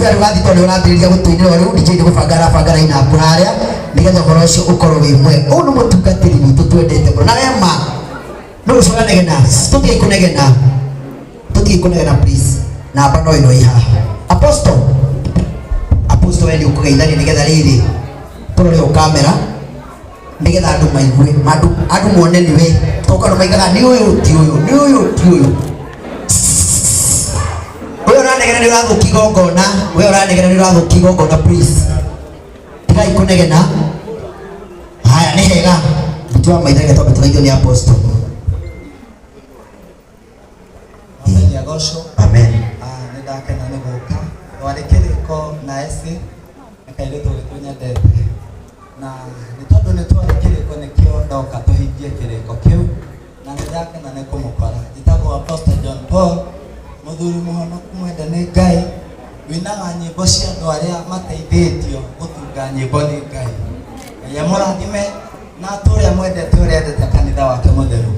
Ndagũthoitha rĩu wathiĩ tondũ nĩ ũrambĩrĩria gũtũinĩra rĩu DJ nĩ gũbanga arabanga line up harĩa nĩgetha ũhoro ũcio ũkorwo wĩ mwega. Ũyũ nĩ mũtungatĩri witũ twendete mũno na wema no ũcoranegena tũtige kũnegena tũtige kũnegena please namba no ĩno ĩ haha. Apostle Apostle we nĩ ũkũgeithania nĩgetha rĩrĩ tũrore o kamera nĩgetha andũ maigue andũ andũ mone nĩwe tondũ andũ maigaga nĩ ũyũ ti ũyũ nĩ ũyũ ti ũyũ ũyũ ũranegena nĩ ũrathũkia igongona we ũranegena nĩ ũrathũkia igongona please tigai kũnegena haya nĩ hega mtu wa maitha twambe tũgeithio nĩ apostle. Mwathani agocwo. Amen. Ah, nĩ ndakena nĩ gũka. Twarĩ kĩrĩko na eci nĩ kairĩtu gitũ nyendete. Na nĩ tondũ nĩ twarĩ kĩrĩko nĩkĩo ndoka tũhingie kĩrĩko kĩu. Na nĩ ndakena nĩ kũmũkora. Njĩtagwo Apostle John Paul, mũthuri mũhonoku mwende nĩ Ngai, winaga nyĩmbo cia andũ arĩa mateithĩtio gũtunga nyĩmbo nĩ Ngai. Ngai amũrathime na atũre amwendete ũrĩa endete kanitha wake mũtheru.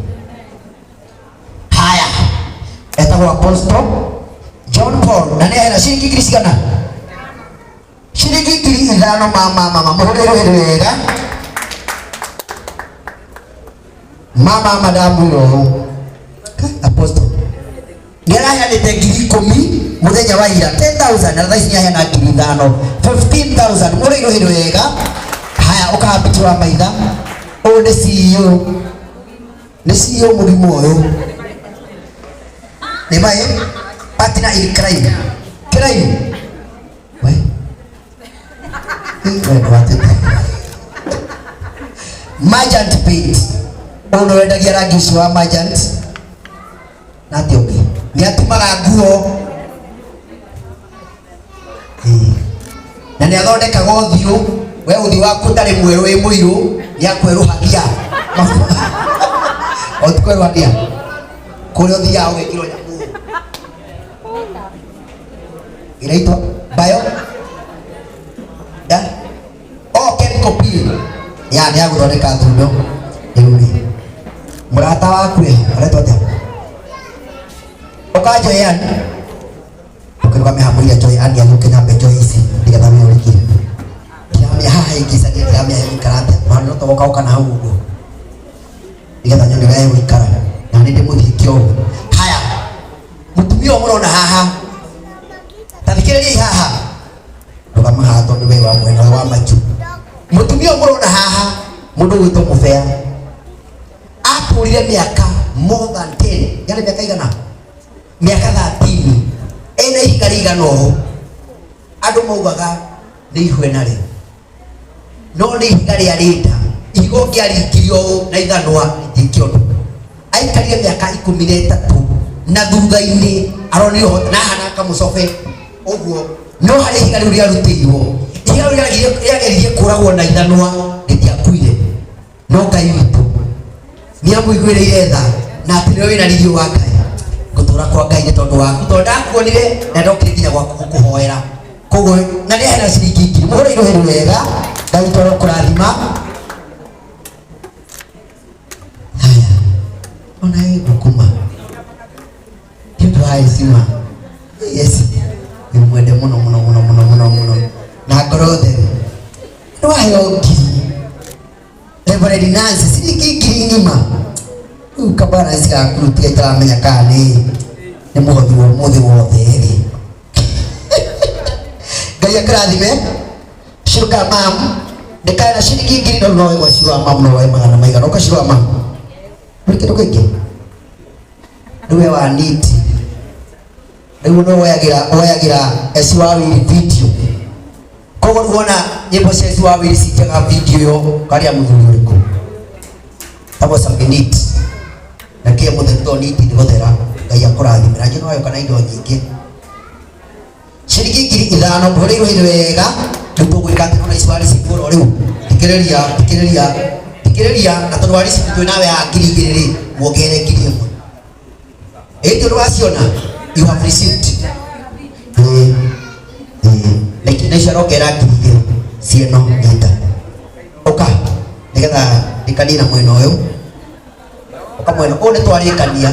Haya, etagwo Apostle John Paul na nĩ ahena ciringi ngiri cigana? Ciringi 5,000. Mama mama mũhũrĩre rũhĩ wega mama mama ndamwĩra ũũ. Kai, Apostle nĩ araheanĩte 10,000 mũthenya wa ira 10,000 na thaa ici nĩ aheana 5,000, 15,000. Mũhũrĩre rũhĩ wega. Haya, ũkahambiti wa maitha ũyũ nĩ CEO, nĩ CEO mũgima ũyũ nĩ maĩ partner in crime crime we we ndwatete Merchant Paint ũyũ nĩ wendagia rangi ũcio wa Merchant na atĩ ũngĩ nĩ atumaga nguo. Ĩĩ. Na nĩ athondekaga ũthiũ we ũthiũ waku ũtarĩ mwerũ wĩ mũirũ nĩ akwerũhagia o ti kwerũhagia kũrĩa ũthiaga ũgekĩrwo nyamũ ĩraitwo bayo da oh chemical peel ya nĩ ya gũthondeka thundo rĩu rĩ mũrata waku ĩ aretwo atĩa ũkanjoya ũkĩrũgame hamwe iria njoe andi agĩũke nyambe njoe ici nĩgetha wĩra ũrĩkie ndiramenya haha ĩngĩcaria ndiramenya ĩgũikara atĩa ona no togoka ũka na hau ũguo nĩgetha nyone ũrĩa ĩgũikara na nĩ ndĩmũthiĩke ũũ. Haya, mũtumia ũyũ mũrona haha, ta thikĩrĩriai haha, rũgama haha tondũ we wa mwena ũyũ wa manju. Mũtumia ũyũ mũrona haha, mũndũ ũgwĩtwo mũbea, atũrire mĩaka more than 10 yarĩ mĩaka igana mĩaka 13 ena ihiga rĩigana ũũ. Andũ maugaga nĩ ihwena rĩ, no nĩ ihiga rĩa rĩnda, ihiga ũngĩaringirio ũũ na ithanwa rĩtingĩke ũndũ. Aikarire mĩaka 13 na thutha-inĩ aronire ũhoti na ahana kamũcobe ũguo, no harĩ ihiga rĩu rĩarutĩirwo, ihiga rĩu rĩageririe kũragwo na ithanwa rĩtiakuire, no Ngai witũ nĩ amũiguĩrĩire tha na atĩ nĩwe wĩna riri wa Ngai. Ngũtũra kwa Ngai nĩ tondũ waku, tondũ ndakuonire na ndokire nginya gwaku gũkũhoera. Koguo na nĩ ahena ciringi 1,000. Mũhũre irũhĩ wega, Ngai witũ arokũrathima. Haya, ona ĩ ngũkũma nĩ ũndũ wa heshima. Yes, nĩ mwende mũno mũno mũno mũno mũno mũno na ngoro theru. Nĩ waheo ngiri Reverend Nancy ciringi 1,000 ng'ima. Rĩu kabalance gaku rĩu tiga itaramenya kana nĩ mũhothi wa ũmũthĩ wothe rĩ. Ngai akũrathime. Ciruka mam ndĩkae na ciringi 1,000 no no ĩmwe ciruka mam no woe magana maigana ũka ciruka mam ndũrĩ kĩndũ kĩngĩ rĩu we wa niti rĩu nĩ woyagĩra woyagĩra eci wa wili video koguo rĩu wona nyĩmbo cia eci wa wili ci njega video ĩyo karĩa mũthuri ũrĩkũ tagwo Sabinit na kĩĩ mũtheru to niti nĩ gũthera. Ngai akũrathime na njũ no kana indo nyingĩ ciringi 5,000 mũhũrĩirwo hĩndĩ wega. Rĩu tũgwĩka atĩ nona ici waricibwo oro rĩu thikĩrĩria thikĩrĩria thikĩrĩria na tondũ waricibwo twĩ nawe haha 2,000 rĩ muongerere 1,000 ĩĩ tondũ waciona you have received ĩĩ ĩĩ na icio arongerera 2,000 cieno nyita ũka nĩgetha ndikanie na mwena ũyũ ũka mwena ũyũ nĩ twarĩkania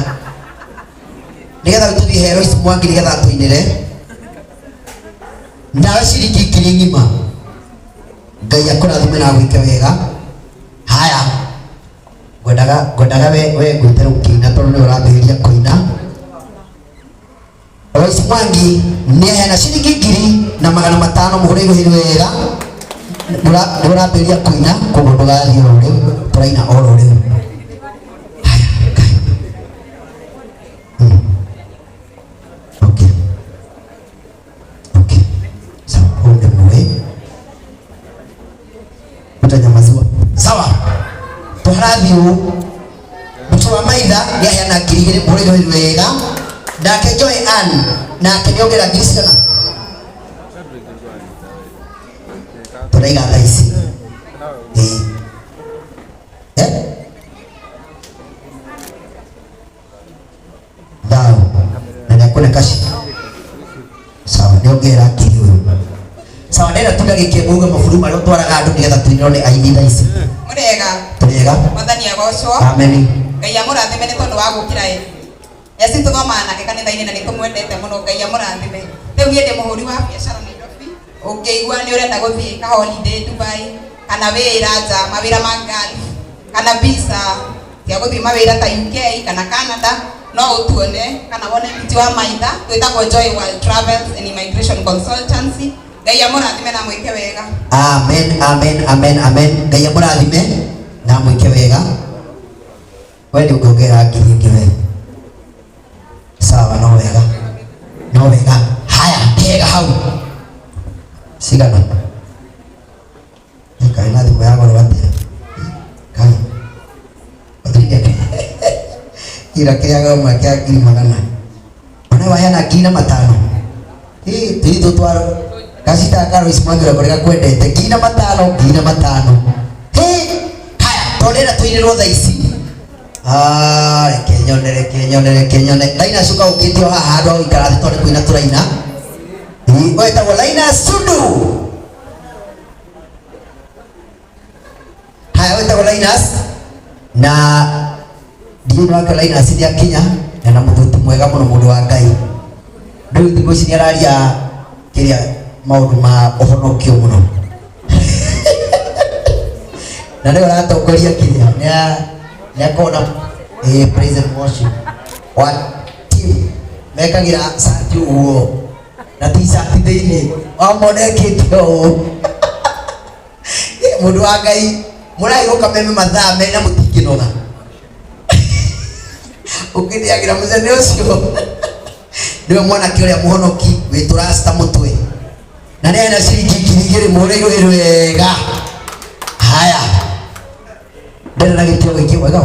nĩgetha tũthiĩ he Lois Mwangi nĩgetha atũinĩre. Nawe ciringi ngiri ng'ima. Ngai akũrathime na agwĩke wega. Haya, ngwendaga we ngwĩte rĩu kĩina tondũ nĩwe ũrambĩrĩria kũina. Lois Mwangi nĩ aheana ciringi 1500 mũhũre rũhĩ wega. Nĩ ũrambĩrĩria kũina koguo ndũgathiĩ oro rĩu, tũraina oro rĩu. Haya, Ngai. Okay. Okay. Sawa, huu ndio mwe. Utanyamaziwa. Sawa. Tũharathiĩ ũũ. Mũtu wa maitha nĩ aheana 2000 mũhũre rũhĩ wega. Nake Joy Ann nake nĩ ongera ngiri cigana? Tũraiga thaa ici. Ĩĩ. Eh? Thao. Na nĩ akũne kaci. Sawa, nĩ ongera ngiri ũyũ. Sawa, ndĩrenda tu ndagĩka ĩmwe uge mabũrũri marĩa ũtwaraga andũ nĩgetha tũinĩrwo nĩ aini thaa ici. Mũrĩega. Tũrĩega. Mwathani agocwo. Amen. Ngai amũrathime nĩ tondũ wa gũkĩra ĩ. Esi tũthomaga nake kanitha-inĩ na nĩ tũmwendete mũno. Ngai amũrathime. Rĩu niĩ ndĩ mũhũri wa biacara Nairobi. Ũngĩigua nĩ ũrenda gũthiĩ ka holiday Dubai kana wĩra nja, mawĩra ma Gulf kana visa cia gũthiĩ mawĩra ta UK kana Canada, no ũtuone kana wone Mbiti wa Maitha. Twĩtagwo Joy World Travels and Immigration Consultancy. Ngai amũrathime na mwĩke wega. Amen, amen, amen, amen. Ngai amũrathime na mwĩke wega. We nĩ ũngĩongera ngiri ĩngĩ we. Sawa, no wega. No wega. Haya, hega hau. Cigana? Kaĩ na thimũ ya goro atĩa? Kaĩ. Ũthire. Ira kĩrĩa goma kĩa ngiri magana. Ona waheana 5,000. Ĩ, tũitũ twa gacita ka Lois Mwangi ũrĩa kũrĩa gakwendete 5,000, 5,000. Hĩ, haya, tondũ ndĩrenda tũinĩrwo thaa ici. Ah, reke nyone, reke nyone, reke nyone. Laina cuka ũkĩte o haha handũ ha gũikara thĩ tondũ nĩ kũina tũraina. Ĩ, wetagwo Laina Sundu. Haya, wetagwo Linus na ndiũĩ wake Linus nĩ akinya na na mũthuti mwega mũno mũndũ wa Ngai. Rĩu thikũ ici nĩ araria kĩrĩa maũndũ ma ũhonokio mũno na nĩwe ũratongoria kĩrĩa nĩ akoragwo na praise and worship wa team mekagĩra cati ũguo na t-shirt thĩinĩ wamonekĩte ũũ. Mũndũ wa Ngai mũragĩũka meme mathaa mena mũtingĩnoga ũkĩrĩagĩra mũcene ũcio nĩwe mwanake ũrĩa mũhonoki wĩtũrasta mũtwe na nĩ ena ciringi 2000 mũhũrĩirwo wega. Haya, ndĩrĩ na gĩtĩo gĩkĩ wega.